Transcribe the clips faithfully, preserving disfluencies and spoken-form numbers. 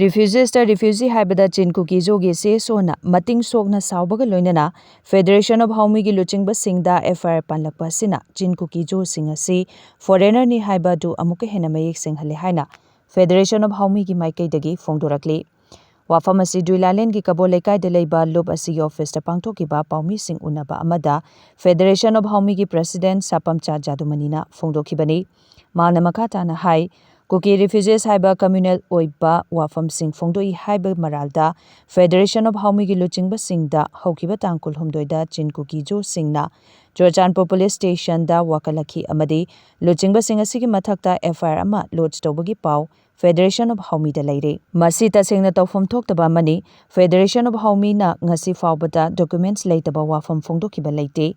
Refugeesꯇ refugee ꯍꯥꯏꯕꯗ ꯆꯤꯟ ꯀꯨꯀꯤ ꯖꯣꯒꯤ C S ꯑꯣꯅ ꯃꯇꯤꯡ ꯁꯣꯛꯅ ꯁꯥꯎꯕꯒ ꯂꯣꯏꯅꯅ Federation of ꯍꯥꯎꯃꯤꯒꯤ ꯂꯨꯆꯤꯡꯕꯁꯤꯡꯗ ꯑꯦꯐ ꯑꯥꯏ ꯑꯥꯔ ꯄꯥꯟꯂꯛꯄ ꯑꯁꯤꯅ ꯆꯤꯟ ꯀꯨꯀꯤ ꯖꯣꯁꯤꯡ ꯑꯁꯤ foreignerꯅꯤ ꯍꯥꯏꯕ ꯑꯗꯨ ꯑꯃꯨꯛꯀ ꯍꯦꯟꯅ ꯃꯌꯦꯛ ꯁꯦꯡꯍꯜꯂꯦ ꯍꯥꯏꯅ Federation of ꯍꯥꯎꯃꯤꯒꯤ ꯃꯥꯏꯀꯩꯗꯒꯤ ꯐꯣꯡꯗꯣꯔꯛꯂꯤ꯫ ꯋꯥꯐꯝ ꯑꯁꯤ ꯗꯨꯏꯂꯥꯂꯦꯟꯒꯤ ꯀꯕꯣ ꯂꯩꯀꯥꯏꯗ ꯂꯩꯕ ꯂꯨꯞ ꯑꯁꯤꯒꯤ ꯑꯣꯐꯤꯁꯇ ꯄꯥꯡꯊꯣꯛꯈꯤꯕ ꯄꯥꯎꯃꯤꯁꯤꯡ ꯎꯅꯕ ꯑꯃꯗ Federation of ꯍꯥꯎꯃꯤꯒꯤ president ꯁꯥꯄꯝꯆꯥ ꯖꯥꯗꯨꯃꯅꯤꯅ ꯐꯣꯡꯗꯣꯛꯈꯤꯕꯅꯤ꯫ ꯃꯥꯅ ꯃꯈꯥ ꯇꯥꯅ ꯍꯥꯏ, ꯀꯨꯀꯤ refugees ꯍꯥꯏꯕ communal ꯑꯣꯏꯕ ꯋꯥꯐꯝꯁꯤꯡ ꯐꯣꯡꯗꯣꯛꯏ ꯍꯥꯏꯕ ꯃꯔꯥꯜꯗ Federation of ꯍꯥꯎꯃꯤꯒꯤ ꯂꯨꯆꯤꯡꯕꯁꯤꯡꯗ ꯍꯧꯈꯤꯕ ꯇꯥꯡ ꯀꯨꯟꯍꯨꯝꯗꯣꯏꯗ ꯆꯤꯟ ꯀꯨꯀꯤ ꯖꯣꯁꯤꯡꯅ ꯆꯨꯔꯆꯥꯟꯄꯨꯔ police stationꯗ ꯋꯥꯀꯠꯂꯛꯈꯤ ꯑꯃꯗꯤ ꯂꯨꯆꯤꯡꯕꯁꯤꯡ ꯑꯁꯤꯒꯤ ꯃꯊꯛꯇ ꯑꯦꯐ ꯑꯥꯏ ꯑꯥꯔ ꯑꯃ lodge ꯇꯧꯕꯒꯤ ꯄꯥꯎ Federation of ꯍꯥꯎꯃꯤꯗ ꯂꯩꯔꯦ꯫ ꯃꯁꯤ ꯇꯁꯦꯡꯅ ꯇꯧꯐꯝ ꯊꯣꯛꯇꯕ ꯑꯃꯅꯤ꯫ Federation of ꯍꯥꯎꯃꯤꯅ ꯉꯁꯤ ꯐꯥꯎꯕꯗ documents ꯂꯩꯇꯕ ꯋꯥꯐꯝ ꯐꯣꯡꯗꯣꯛꯈꯤꯕ ꯂꯩꯇꯦ꯫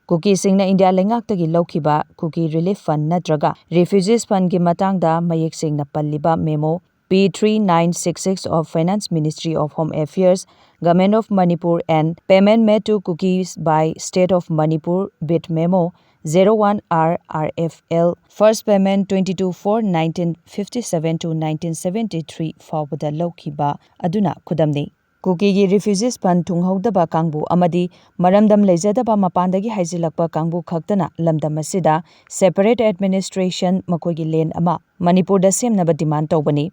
ꯀꯨꯀꯤꯁꯤꯡꯅ ꯏꯟꯗꯤꯌꯥ ꯂꯩꯉꯥꯛꯇꯒꯤ ꯂꯧꯈꯤꯕ ꯀꯨꯀꯤ relief fund ꯅꯠꯇ꯭ꯔꯒ refugees fundꯒꯤ ꯃꯇꯥꯡꯗ ꯃꯌꯦꯛ ꯁꯦꯡꯅ ꯄꯜꯂꯤꯕ memo P three nine six six of Finance, Ministry of Home Affairs, Government of Manipur and payment made to Kukis by State of Manipur with memo zero one R R F L, first payment twenty-two four nineteen fifty-seven to nineteen seventy-three ꯐꯥꯎꯕꯗ ꯂꯧꯈꯤꯕ ꯑꯗꯨꯅ ꯈꯨꯗꯝꯅꯤ꯫ ꯀꯨꯀꯤꯒꯤ refugees fund ꯊꯨꯡꯍꯧꯗꯕ ꯀꯥꯡꯕꯨ ꯑꯃꯗꯤ ꯃꯔꯝꯗꯝ ꯂꯩꯖꯗꯕ ꯃꯄꯥꯟꯗꯒꯤ ꯍꯥꯏꯖꯤꯜꯂꯛꯄ ꯀꯥꯡꯕꯨ ꯈꯛꯇꯅ ꯂꯝꯗꯝ ꯑꯁꯤꯗ separate administration, ꯃꯈꯣꯏꯒꯤ land ꯑꯃ ꯃꯅꯤꯄꯨꯔꯗ ꯁꯦꯝꯅꯕ demand ꯇꯧꯕꯅꯤ꯫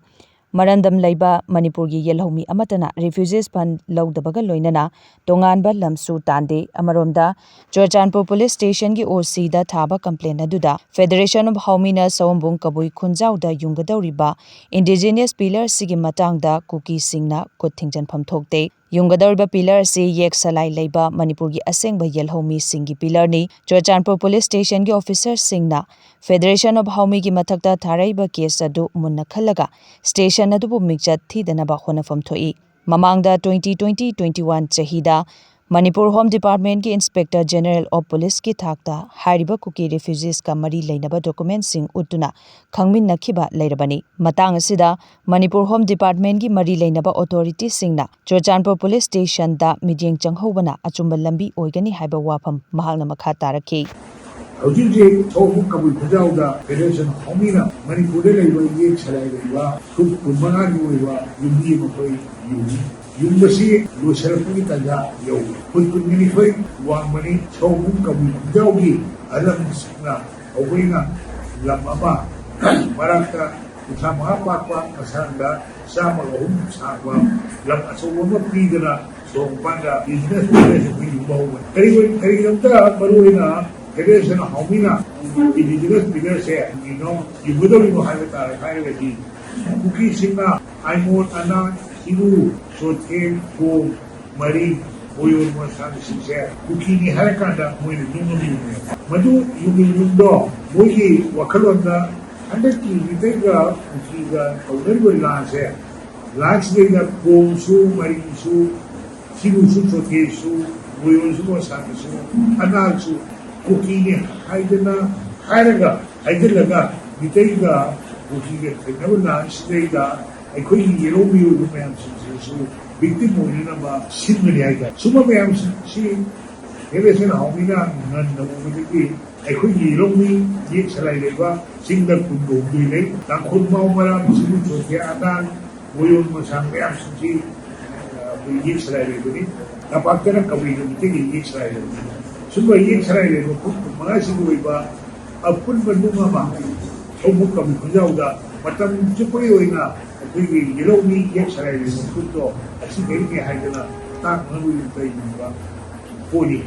ꯃꯔꯝꯗꯝ ꯂꯩꯕ ꯃꯅꯤꯄꯨꯔꯒꯤ ꯌꯦꯜꯍꯧꯃꯤ ꯑꯃꯠꯇꯅ refugees fund ꯂꯧꯗꯕꯒ ꯂꯣꯏꯅꯅ ꯇꯣꯉꯥꯟꯕ ꯂꯝꯁꯨ ꯇꯥꯟꯗꯦ꯫ ꯑꯃꯔꯣꯝꯗ, ꯆꯨꯔꯆꯥꯟꯄꯨꯔ police stationꯒꯤ ꯑꯣ ꯁꯤꯗ ꯊꯥꯕ complaint ꯑꯗꯨꯗ Federation of ꯍꯥꯎꯃꯤꯅ ꯁꯑꯣꯝꯕꯨꯡ Kabui ꯈꯨꯟꯖꯥꯎꯗ ꯌꯨꯡꯒꯗꯧꯔꯤꯕ indigenous pillar ꯑꯁꯤꯒꯤ ꯃꯇꯥꯡꯗ ꯀꯨꯀꯤꯁꯤꯡꯅ ꯈꯨꯠ ꯊꯤꯡꯖꯤꯟꯐꯝ ꯊꯣꯛꯇꯦ꯫ ꯌꯨꯡꯒꯗꯧꯔꯤꯕ pillar ꯑꯁꯤ ꯌꯦꯛ ꯁꯂꯥꯏ ꯂꯩꯕ ꯃꯅꯤꯄꯨꯔꯒꯤ ꯑꯁꯦꯡꯕ ꯌꯦꯜꯍꯧꯃꯤꯁꯤꯡꯒꯤ pillarꯅꯤ꯫ ꯆꯨꯔꯆꯥꯟꯄꯨꯔ police stationꯒꯤ officerꯁꯤꯡꯅ Federation of ꯍꯥꯎꯃꯤꯒꯤ ꯃꯊꯛꯇ ꯊꯥꯔꯛꯏꯕ case ꯑꯗꯨ ꯃꯨꯟꯅ ꯈꯜꯂꯒ station ꯑꯗꯨꯕꯨ ꯃꯤꯡꯆꯠ ꯊꯤꯗꯅꯕ ꯍꯣꯠꯅꯐꯝ ꯊꯣꯛꯏ꯫ ꯃꯃꯥꯡꯗ twenty twenty twenty-one ꯆꯍꯤꯗ Manipur Home Departmentꯀꯤ Inspector General of Policeꯀꯤ ꯊꯥꯛꯇ ꯍꯥꯏꯔꯤꯕ ꯀꯨꯀꯤ refugeesꯀ ꯃꯔꯤ ꯂꯩꯅꯕ documentꯁꯤꯡ ꯎꯠꯇꯨꯅ ꯈꯪꯃꯤꯟꯅꯈꯤꯕ ꯂꯩꯔꯕꯅꯤ꯫ ꯃꯇꯥꯡ ꯑꯁꯤꯗ ꯃꯅꯤꯄꯨꯔ Home Departmentꯀꯤ ꯃꯔꯤ ꯂꯩꯅꯕ authorityꯁꯤꯡꯅ ꯆꯨꯔꯆꯥꯟꯄꯨꯔ police stationꯗ ꯃꯤꯠꯌꯦꯡ ꯆꯪꯍꯧꯕꯅ ꯑꯆꯨꯝꯕ ꯂꯝꯕꯤ ꯑꯣꯏꯒꯅꯤ ꯍꯥꯏꯕ ꯋꯥꯐꯝ ꯃꯍꯥꯛꯅ ꯃꯈꯥ ꯇꯥꯔꯛꯈꯤ꯫ ꯍꯧꯖꯤꯛ ꯍꯧꯖꯤꯛ ꯁꯣꯝ ꯀꯕꯨꯏ ꯈꯨꯟꯖꯥꯎꯗ ꯐꯦꯗꯔꯦꯁꯟ ꯍꯥꯎꯃꯤꯅ ꯃꯅꯤꯄꯨꯔꯗ ꯂꯩꯕ ꯌꯦꯛ ꯁꯂꯥꯏ ꯂꯩꯕ ꯐꯨꯠ ꯀꯨꯟꯃꯉꯥꯒꯤ ꯑꯣꯏꯕ ꯌꯨꯝꯕꯤ ꯑꯃ ꯑꯩꯈꯣꯏ ꯌꯨꯝꯃꯤ꯫ ꯌꯨꯝ ꯑꯁꯤ ꯂꯣꯏꯁꯤꯜꯂꯛꯄꯒꯤ ꯇꯥꯟꯖꯥ ꯌꯧꯔꯦ꯫ ꯐꯨꯠ ꯀꯨꯟꯒ ꯅꯤꯊꯣꯏ ꯋꯥꯡꯕꯅꯤ꯫ ꯁꯣꯝ ꯀꯕꯨꯏ ꯈꯨꯟꯖꯥꯎꯒꯤ ꯑꯍꯜ ꯂꯃꯟꯁꯤꯡꯅ ꯑꯩꯈꯣꯏꯅ ꯂꯝ ꯑꯃ ꯃꯔꯛꯇ ꯀꯨꯟꯊ꯭ꯔꯥ ꯃꯉꯥ ꯄꯥꯛꯄ, ꯃꯁꯥꯡꯗ ꯆꯥꯝꯃꯒ ꯑꯍꯨꯝ ꯁꯥꯡꯕ ꯂꯝ ꯑꯆꯧꯕ ꯑꯃ ꯄꯤꯗꯅ ꯁꯣꯔꯣꯛ ꯃꯄꯥꯟꯗ ꯕꯤꯖꯤꯅꯦꯁ ꯕꯤꯖꯤꯅꯦꯁ ꯑꯩꯈꯣꯏ ꯌꯨꯝꯕ ꯍꯧꯕꯅꯤ꯫ ꯀꯔꯤꯒꯨꯝꯕ, ꯀꯔꯤꯒꯤꯗꯃꯛꯇ ꯃꯔꯨ ꯑꯣꯏꯅ ꯐꯦꯗꯔꯦꯁꯟ ꯍꯥꯎꯃꯤꯅ ꯏꯟꯗꯤꯖꯤꯅꯁ ꯂꯤꯗꯔꯁꯦ ꯀꯔꯤꯒꯤꯅꯣ ꯌꯨꯝꯒꯗꯧꯔꯤꯅꯣ ꯍꯥꯏꯕ ꯇꯥꯔꯦ ꯍꯥꯏꯔꯒꯗꯤ, ꯀꯨꯀꯤꯁꯤꯡꯅ ꯑꯥꯏꯃꯣꯟ, ꯑꯅꯥꯟ, ꯁꯤꯔꯨ, ꯆꯣꯊꯦ, ꯈꯣꯡ, ꯃꯔꯤ, ꯃꯣꯌꯣꯟ ꯃꯣꯟꯁꯥꯡꯁꯤꯡꯁꯦ ꯀꯨꯀꯤꯅꯤ ꯍꯥꯏꯔꯀꯥꯟꯗ ꯃꯣꯏꯅ ꯅꯨꯡꯉꯝꯃꯤꯕꯅꯦꯕ꯫ ꯃꯗꯨ ꯌꯨꯝꯒꯤ ꯌꯨꯝꯗꯣ ꯃꯣꯏꯒꯤ ꯋꯥꯈꯜꯂꯣꯟꯗ ꯍꯟꯗꯛꯀꯤ ꯃꯤꯇꯩꯒ ꯀꯨꯀꯤꯒ ꯇꯧꯅꯔꯤꯕ ꯂꯥꯟꯁꯦ, ꯂꯥꯟꯁꯤꯗꯩꯗ ꯈꯣꯡꯁꯨ, ꯃꯔꯤꯁꯨ, ꯁꯤꯔꯨꯁꯨ, ꯆꯣꯊꯦꯁꯨ, ꯃꯣꯌꯣꯟꯁꯨ, ꯃꯣꯟꯁꯥꯡꯁꯨ, ꯑꯅꯥꯟꯁꯨ ꯀꯨꯀꯤꯅꯤ ꯍꯥꯏꯗꯅ ꯍꯥꯏꯔꯒ ꯍꯥꯏꯖꯤꯜꯂꯒ ꯃꯤꯇꯩꯒ ꯀꯨꯀꯤꯒ ꯊꯦꯡꯅꯕ ꯂꯥꯟꯁꯤꯗꯩꯗ ꯑꯩꯈꯣꯏꯒꯤ ꯌꯦꯜꯍꯧ ꯃꯤꯑꯣꯏꯕ ꯃꯌꯥꯝꯁꯤꯡꯁꯤꯁꯨ ꯚꯤꯛꯇꯤꯝ ꯑꯣꯏꯅꯅꯕ ꯁꯤꯟꯕꯅꯤ ꯍꯥꯏꯇꯥꯔꯦ꯫ ꯁꯨꯝꯕ ꯃꯌꯥꯝꯁꯤ ꯐꯦꯗꯔꯦꯁꯟ ꯍꯥꯎꯃꯤꯅ ꯉꯟꯅ ꯎꯕꯗꯒꯤ ꯑꯩꯈꯣꯏꯒꯤ ꯌꯦꯜꯍꯧ ꯃꯤ ꯌꯦꯛ ꯁꯂꯥꯏ ꯂꯩꯕ ꯆꯤꯡꯗ ꯀꯨꯟꯒ ꯍꯨꯝꯗꯣꯏ ꯂꯩ꯫ ꯇꯥꯡꯈꯨꯜ, ꯃꯥꯎ, ꯃꯔꯥꯝ, ꯁꯤꯔꯨ, ꯆꯣꯊꯦ, ꯑꯅꯥꯟ, ꯃꯣꯌꯣꯟ ꯃꯣꯟꯁꯥꯡ ꯃꯌꯥꯝꯁꯤꯡꯁꯤ, ꯑ, ꯑꯩꯈꯣꯏ ꯌꯦꯛ ꯁꯂꯥꯏ ꯂꯩꯕꯅꯤ꯫ ꯇꯝꯄꯥꯛꯇꯅ ꯀꯕꯨꯏ ꯅꯨꯃꯤꯠꯇꯒꯤ ꯌꯦꯛ ꯁꯂꯥꯏ ꯂꯩꯕꯅꯤ꯫ ꯁꯨꯝꯕ ꯌꯦꯛ ꯁꯂꯥꯏ ꯂꯩꯕ ꯐꯨꯔꯨꯞ ꯀꯨꯟꯃꯉꯥꯁꯤꯒꯤ ꯑꯣꯏꯕ ꯑꯄꯨꯟꯕ ꯅꯨꯡ ꯑꯃ ꯁꯣꯝꯕꯨ ꯀꯕꯨꯏ ꯈꯨꯟꯖꯥꯎꯗ ꯃꯇꯝ ꯆꯨꯞꯄꯒꯤ ꯑꯣꯏꯅ ꯑꯩꯈꯣꯏꯒꯤ ꯌꯦꯜꯍꯧ ꯃꯤ ꯌꯦꯛ ꯁꯂꯥꯏ ꯂꯩꯕ ꯐꯨꯔꯨꯞꯇꯣ ꯑꯁꯤꯗꯒꯤꯅꯤ ꯍꯥꯏꯗꯅ ꯇꯥꯡ ꯃꯔꯨ ꯑꯣꯏꯅ ꯂꯩꯅꯤꯡꯕ ꯄꯣꯠꯅꯤ꯫